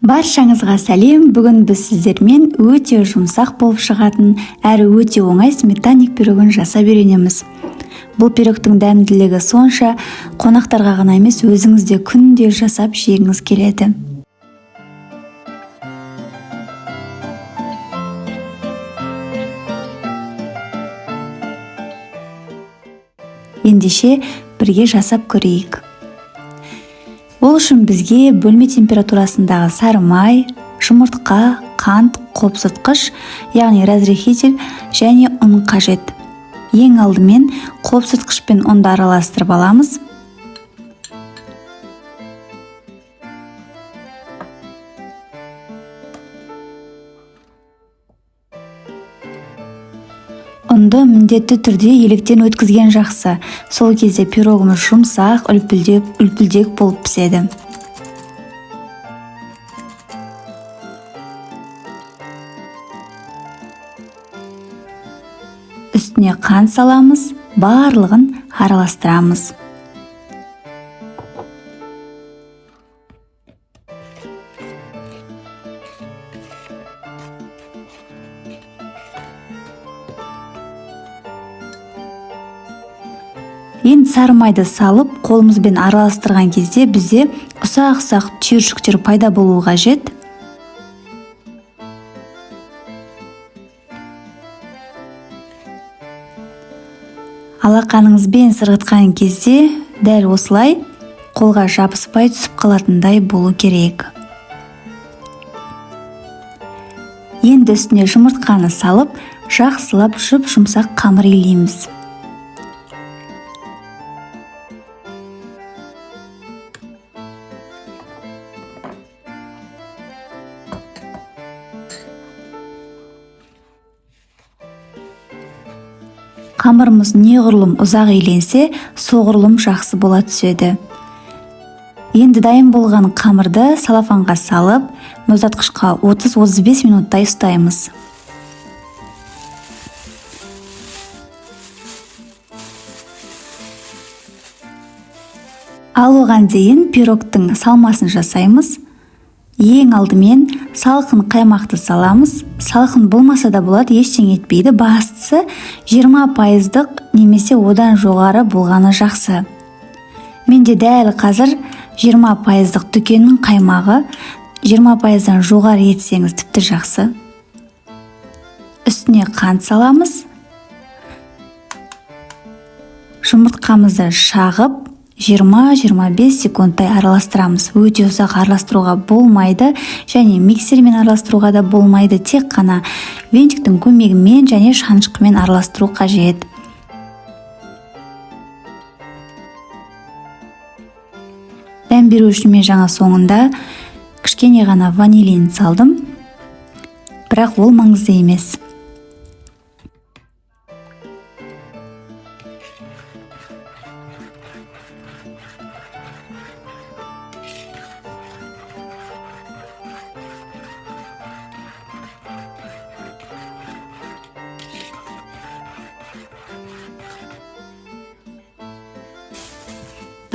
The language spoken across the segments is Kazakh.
Баршаңызға сәлем! Бүгін біз сіздермен өте жұмсақ болып шығатын, әрі өте оңай сметанник пирогын жасап үйренеміз. Бұл пирогтың дәмділігі сонша, қонақтарға ғана емес, өзіңіз де күнде жасап жегіңіз келеді. Ендеше бірге жасап көрейік. Ол үшін бізге бөлме температурасындағы сары май, жұмыртқа, қант, қопсытқыш, яғни разрыхитель және ұн қажет. Ең алдымен қопсытқыш пен ұнды араластырып аламыз. Ұнды міндетті түрде електен өткізген жақсы. Сол кезде пирогымыз жұмсақ, үлпілдек болып піседі. Үстіне қант саламыз, барлығын араластырамыз. Енді сары майды салып, қолымызбен араластырған кезде бізде ұсақ-ұсақ түйіршіктер пайда болуы қажет. Алақаныңызбен сырғытқан кезде дәл осылай қолға жабыспай түсіп қалатындай болу керек. Енді үстіне жұмыртқаны салып, жақсылап жұп-жұмсақ қамыр илейміз. Қамырымыз неғұрлым ұзақ иленсе, соғұрлым жақсы бола түседі. Енді дайын болған қамырды салафанға салып, мұздатқышқа 30-35 минуттай ұстаймыз. Ал оған дейін пирогтың салмасын жасаймыз. Ең алдымен салқын қаймақты саламыз. Салқын болмаса да болады, ештеңе етпейді. Бастысы 20% немесе одан жоғары болғаны жақсы. Менде дәл қазір 20% дүкеннің қаймағы, 20%-дан жоғары етсеңіз тіпті жақсы. Үстіне қант саламыз. Жұмыртқамызды шағып, 20-25 секундтай араластырамыз. Өте ұзақ араластыруға болмайды және миксермен араластыруға да болмайды. Тек қана венчиктің көмегімен және шанышқымен араластыру қажет. Дәм беру үшін мен жаңа соңында кішкене ғана ванилин салдым, бірақ ол маңызды емес.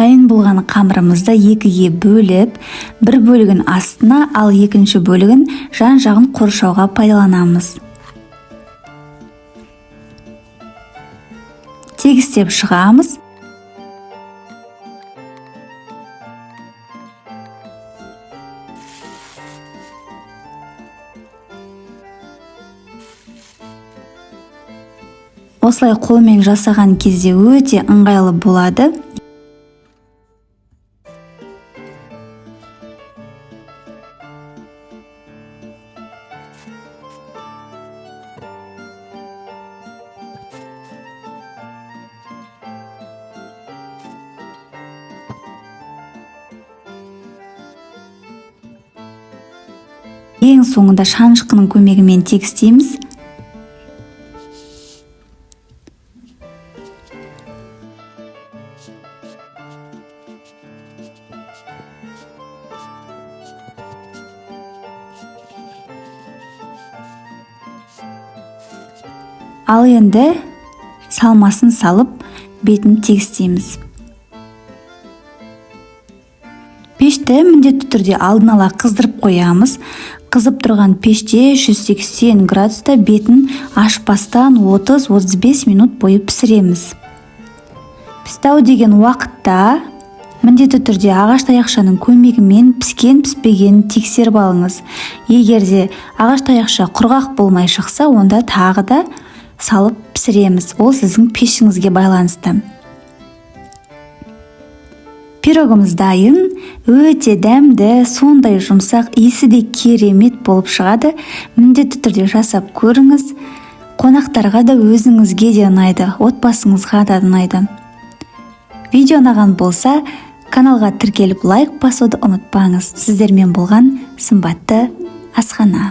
Дайын болған қамырымызды екіге бөліп, бір бөлігін астына, ал екінші бөлігін жан-жағын қоршауға пайдаланамыз. Тегістеп шығамыз. Осылай қолмен жасаған кезде өте ыңғайлы болады. Ең соңында шанышқының көмегімен тегістейміз. Ал енді салмасын салып, бетін тегістейміз. Пешті міндетті түрде алдын ала қыздырып қоямыз. Қызып тұрған пеште 180 градуста бетін ашпастан 30-35 минут бойы пісіреміз. Пісті деген уақытта міндетті түрде ағаш таяқшаның көмегімен піскен піспегенін тексеріп алыңыз. Егер де ағаш таяқша құрғақ болмай шықса, онда тағы да салып пісіреміз. Ол сіздің пешіңізге байланысты. Пирогымыз дайын, өте дәмді, сондай жұмсақ, иісі де керемет болып шығады. Міндетті түрде жасап көріңіз. Қонақтарға да, өзіңізге де ұнайды, отбасыңызға да ұнайды. Видео ұнаған болса, каналға тіркеліп, лайк басуды ұмытпаңыз. Сіздермен болған Сымбатты асхана.